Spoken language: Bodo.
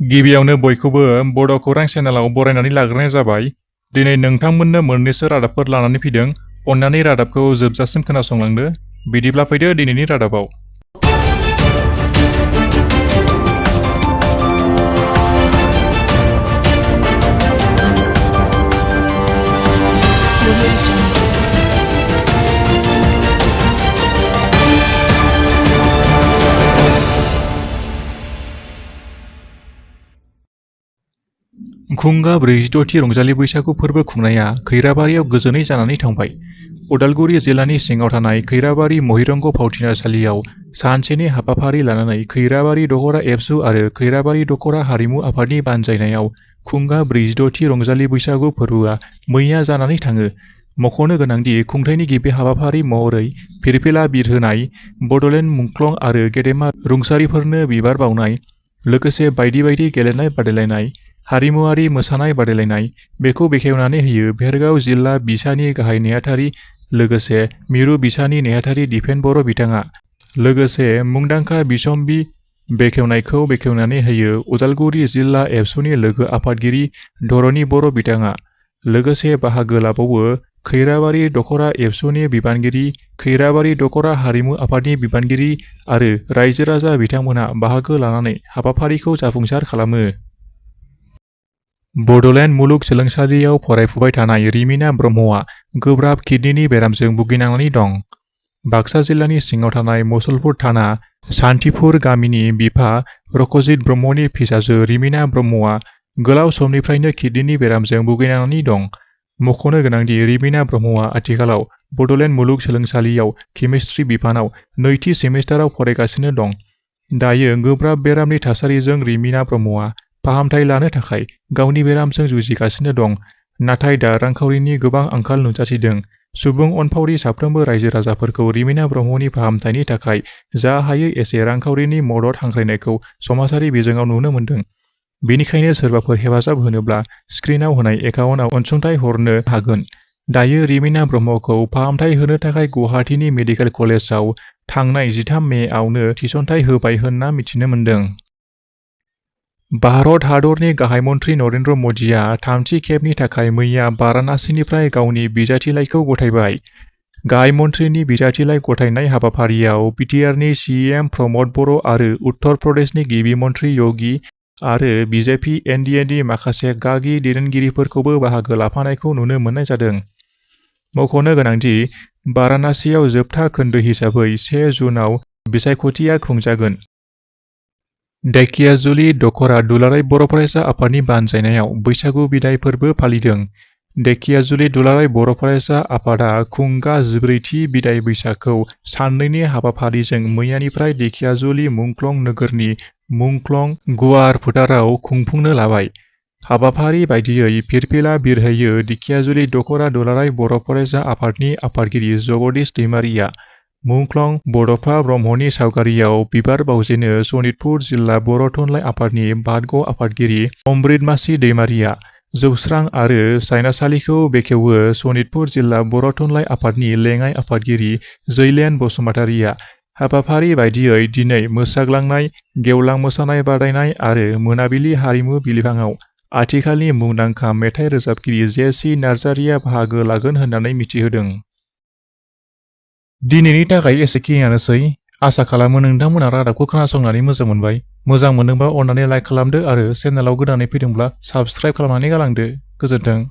गिबियावनो बयखौबो बड' खौरां चेनेलाव बरायनानै लाग्रोनाय जाबाय। दिनै नोंथांमोननो मोननैसो रादाबफोर लानानै फैदों। अन्नानै रादाबखौ जोबजासिम खोनासंलांदो। बिदिब्ला फैदो दिनैनि रादाबाव। खुंगा 46थि रंजालि बैसागु फोरबो खुंनाया खैराबारियाव गोजोनै जानानै थांबाय। उदालगुरि जिल्लानि सिङाव थानाय खैराबारि महिरंग फावथिनासालियाव सानसेनि हाबाफारि लानानै खैराबारि दख'रा एबसु आरो खैराबारि दख'रा हारिमु आफादनि बानजायनायाव खुंगा 46थि रंजालि बैसागु फोरबोआ मैया जानानै थाङो। मख'नो गोनांदि खुंथायनि गिबि हाबाफारि महरै फिरफिला बिरहोनाय, बड'लेण्ड मुंख्लं आरो गेदेमा रुंसारिफोरनो बिबार बावनाय, लोगोसे बायदि बायदि गेलेनाय बादायलायनाय, हारिमुआरि मोसानाय बादायलायनाय बेखौ बेखेवनानै होयो भेरगाव जिल्ला बिसानि गाहाय नेहाथारि लोगोसे मिरु बिसानि नेहाथारि दिपेन बर' बिथाङा। लोगोसे मुंदांखा बिसम्बि बेखेवनायखौ बेखेवनानै होयो उदालगुरि जिल्ला एबसुनि लोगो आफादगिरि धरणी बर' बिथाङा। लोगोसे बाहागो लाबावो खैराबारि दख'रा एबसुनि बिबानगिरि, खैराबारि दख'रा हारिमु आफादनि बिबानगिरि आरो रायजो राजा बिथांमोनहा बाहागो लानानै हाबाफारिखौ जाफुंसार खालामो। बड'लेण्ड मुलुगसोलोंसालियाव फरायफुबाय थानाय रिमिना ब्रह्मआ गोब्राब किडनिनि बेरामजों भुगिनांनानै दं। बाक्सा जिल्लानि सिङाव थानाय मुसलपुर थाना सान्थिफुर गामिनि बिफा रकजित ब्रह्मनि फिसाजो रिमिना ब्रह्मआ गोलाव समनिफ्रायनो किडनिनि बेरामजों भुगिनांनानै दं। मख'नो गोनांदि रिमिना ब्रह्मआ आथिखालाव बड'लेण्ड मुलुगसोलोंसालियाव केमिस्ट्रि बिफानाव नैथि सेमिस्टाराव फरायगासिनो दं। दायो गोब्राब बेरामनि थासारिजों रिमिना ब्रह्मआ फाहामथाय लानो थाखाय गावनि बेरामजों जुजिगासिनो दं। नाथाय दा रांखावरिनि गोबां आंखाल नुजाथिदों। सुबुं अनफावरि साफ्रोमबो रायजो राजाफोरखौ रिमिना ब्रह्मनि फाहामथायनि थाखाय जा हायो एसे रांखावरिनि मदद हांख्रायनायखौ समाजारि बिजोङाव नुनो मोन्दों। बेनिखायनो सोरबाफोर हेफाजाब होनोब्ला स्क्रिनाव होनाय एकाउन्टआव अनसुंथाइ हरनो हागोन। दायो रिमिना ब्रह्मखौ फाहामथाय होनो थाखाय गुवाहाटीनि मेडिकेल कलेजाव थांनाय 13 मेआवनो थिसनथाइ होबाय होनना मिथिनो मोन्दों। भारत हादरनि गाहाय मन्त्रि नरेन्द्र मदिया थामथि खेबनि थाखाय मैया बारानासिनिफ्राय गावनि बिजाथिलाइखौ गथायबाय। गाहाय मन्थ्रिनि बिजाथिलाइ गथायनाय हाबाफारियाव BTRनि CM प्रमद बर' आरो उत्तर प्रदेशनि गिबि मन्थ्रि योगी आरो BJP NDAनि माखासे गागि दैदेनगिरिफोरखौबो बाहागो लाफानायखौ नुनो मोननाय जादों। मख'नो गोनांदि बारानासियाव जोबथा खोन्दो हिसाबै 1 जुनआव बिसायख'थिया खुंजागोन। धेकियाजुलि दख'रा दुलाराय बर' फरायसा आफादनि बानजायनायाव बैसागु बिदाय फोरबो फालिदों। धेकियाजुलि दुलाराय बर' फरायसा आफादा खुंगा 14थि बिदाय बैसागखौ साननैनि हाबाफारिजों मैयानिफ्राय धेकियाजुलि मुंख्लं नोगोरनि मुंख्लं गुवार फोथाराव खुंफुंनो लाबाय। हाबाफारि बायदियै फिरफिला बिरहोयो धेकियाजुलि दख'रा दुलाराय बर' फरायसा आफादनि आफादगिरि जगदीश दैमारिया। मुंख्लं बड'फा ब्रह्मनि सावगारियाव बिबार बावजेनो सनितपुर जिल्ला बर' थुनलाइ आफादनि बादग' आफादगिरि अमृतमासि दैमारिया। जौस्रां आरो सायनासालिखौ बेखेवो सनितपुर जिल्ला बर' थुनलाइ आफादनि लेङाइ आफादगिरि जैलेन बसुमतारिया। हाबाफारि बायदियै दिनै मोसाग्लांनाय, गेवलां मोसानाय बादायनाय आरो मोनाबिलि हारिमु बिलिफाङाव आथिखालनि मुंदांखा मेथाइ रोजाबगिरि JC नार्जारिया बाहागो लागोन होननानै मिथिहोदों। दिनैनि थाखाय एसेखिनियानोसै। आसा खालामो नोंथांमोना रादाबखौ खोनासंनानै मोजां मोनबाय। मोजां मोनदोंबा अन्नानै लाइक खालामदो आरो चेनेलाव गोदानै फैदोंब्ला साबस्क्राइब खालामनानै गालांदो। गोजोन्थों।